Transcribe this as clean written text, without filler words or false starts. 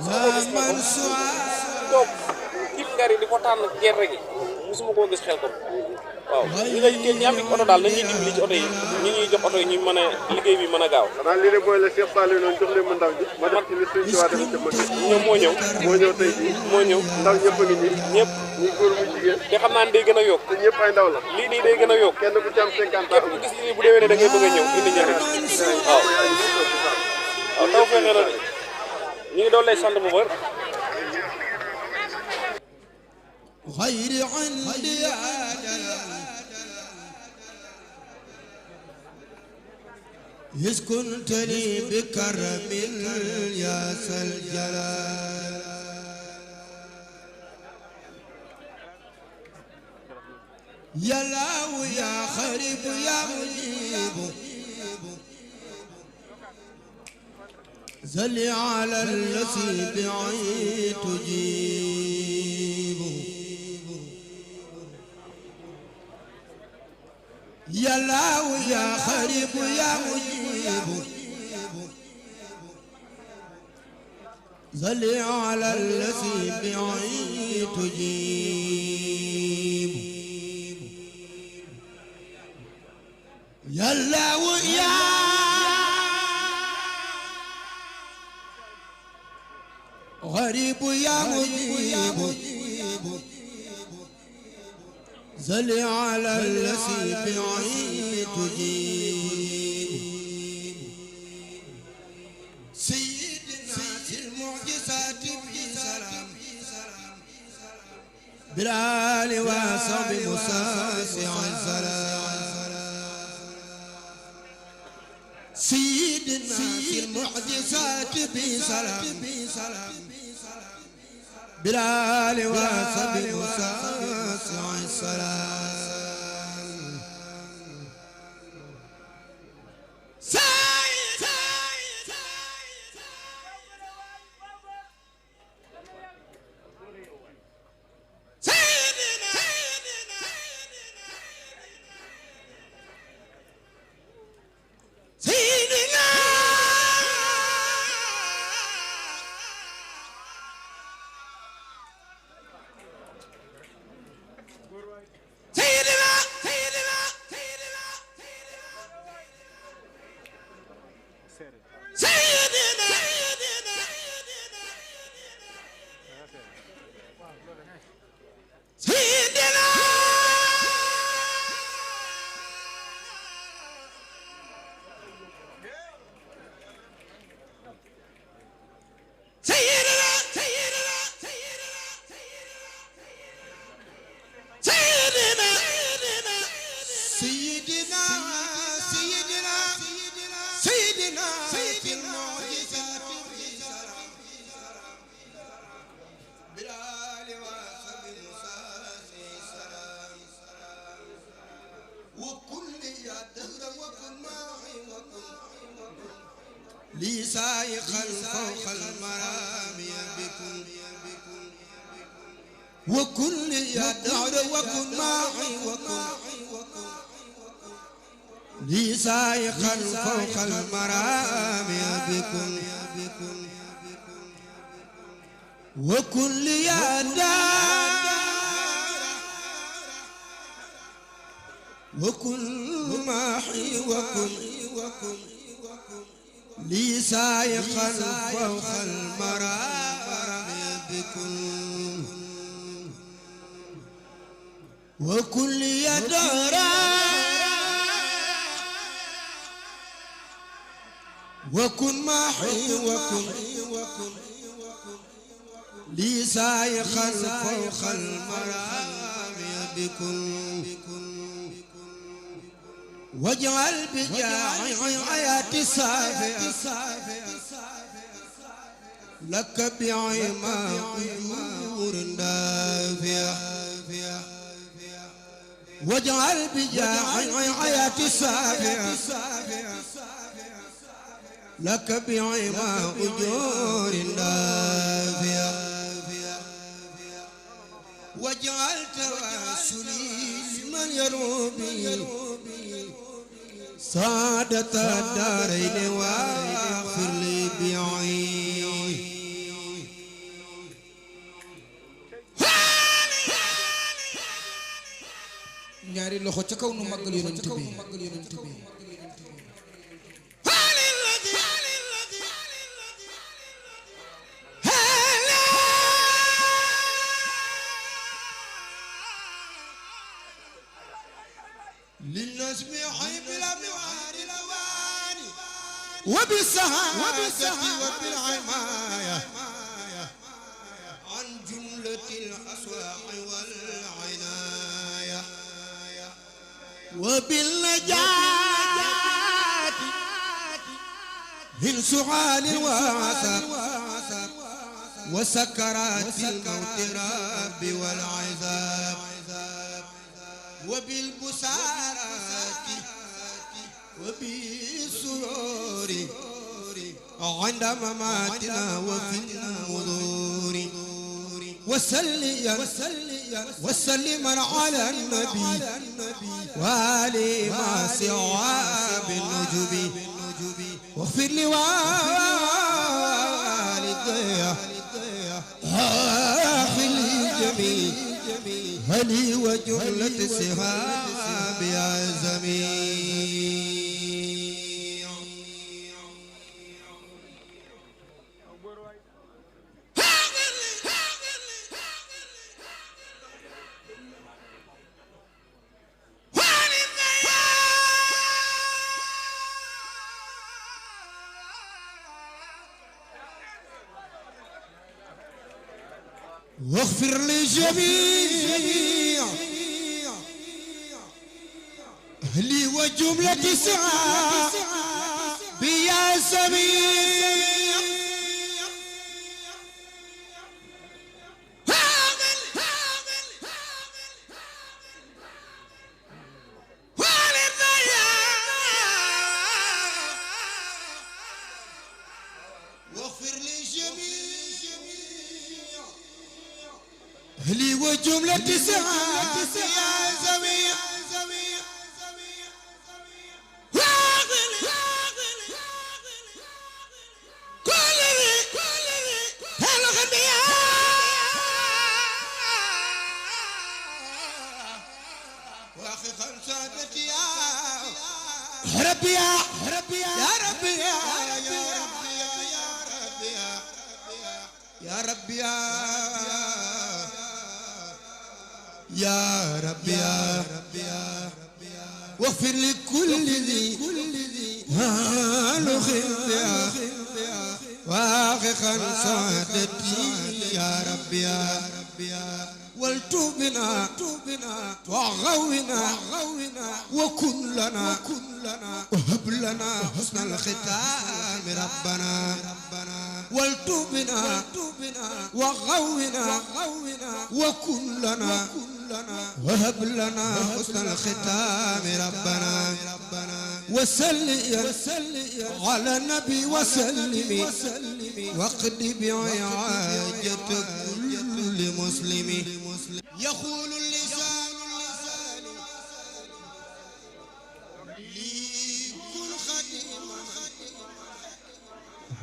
mosuma koo gis xel ko toog kib ngari di ko tànn gerte gi mosuma koo gis xel ko waaw ñi nga ñi am oto daal nañuy dimbali ci oto yi ñi ñuy jox oto yi ñu mën a liggéey bi mën a gaaw xanaa lii de booy la Cheikh Saliou noonu jox leen ma ndaw ji ma def ci li suñ ci waa dem ca mag ñoom moo ñëw tey jii moo ñëw ndaw ñëpp a ngi nii ñëpp ñi góor mu jigéen te xam naa ne day gën a yokk te ñëpp ay ndaw la lii nii day gën a yokk kenn ku ci am 50 ans képp ku gis lii bu déwénee da ngay bëgg a ñëw indi njëriñ waaw waaw taw fexe la de ñu ngi doon lay sant bu bër غير عندي عدل إذ كنت لي بكرم يا ذا الجلال يا الله يا خريب يا مجيب زل على الذي بعيد تجيب يا الله يا خريب يا مجيب زل على الذي بعيد تجيب يا الله يا غريب يا مجيب زل على الذي بعيد تجيب سيدنا في المعجزات بسلام بالآل وصحب مساسع السلام سيدنا في المعجزات بسلام بالآل وصحب مساسع السلام لي سائقا فوق المرامي بكم وكل يا دهر وكن معي وكن لي سائقا فوق المرامي بكم وكل يا دهر وكل معي وكن لي سائقا فوق المرامي بكم وكل يدرى وكن معي وكن لي سائقا فوق المرامي بكم واجعل بجاعي حياتي صافية لك بعما أجور دافية واجعل بجاعي حياتي صافية لك بعما أجور دافية واجعل تواسلي لمن يروبي سعادة الدارين واغفر لي بعي ñaari loxo ca kaw nu màggal yonent bi للنسب عيب الأموال الأواني وبالسهادة وبالعماية عن جملة الأسواق والعناية وبالنجاة من سعال وعسر وسكرات الموت رب والعذاب وبالبسارات وبالسرور عند مماتنا وفي النذور وسلم على النبي وآله مع صعاب النجب واغفر لوالدي آخر الجميع هلي وجملة سهاب يا زمين واغفر لجميع أهلي وجملة سعى بيا سميع واغفر لجميع أهلي وجملة سعادة يا زميع كل الغنياء واخي خمساتي يا ربي يا ربي يا ربي يا ربي يا ربي يا ربي يا واغفر لكل ذي خلفيا واخي خمساتي يا ربي والتوبنا وغونا وكن لنا وهب لنا حسن الختام ربنا والتوبنا وغونا وكن لنا وهب لنا حسن الختام ربنا وسلم على النبي وسلم واقض بعاجة كل مسلم يقول اللسان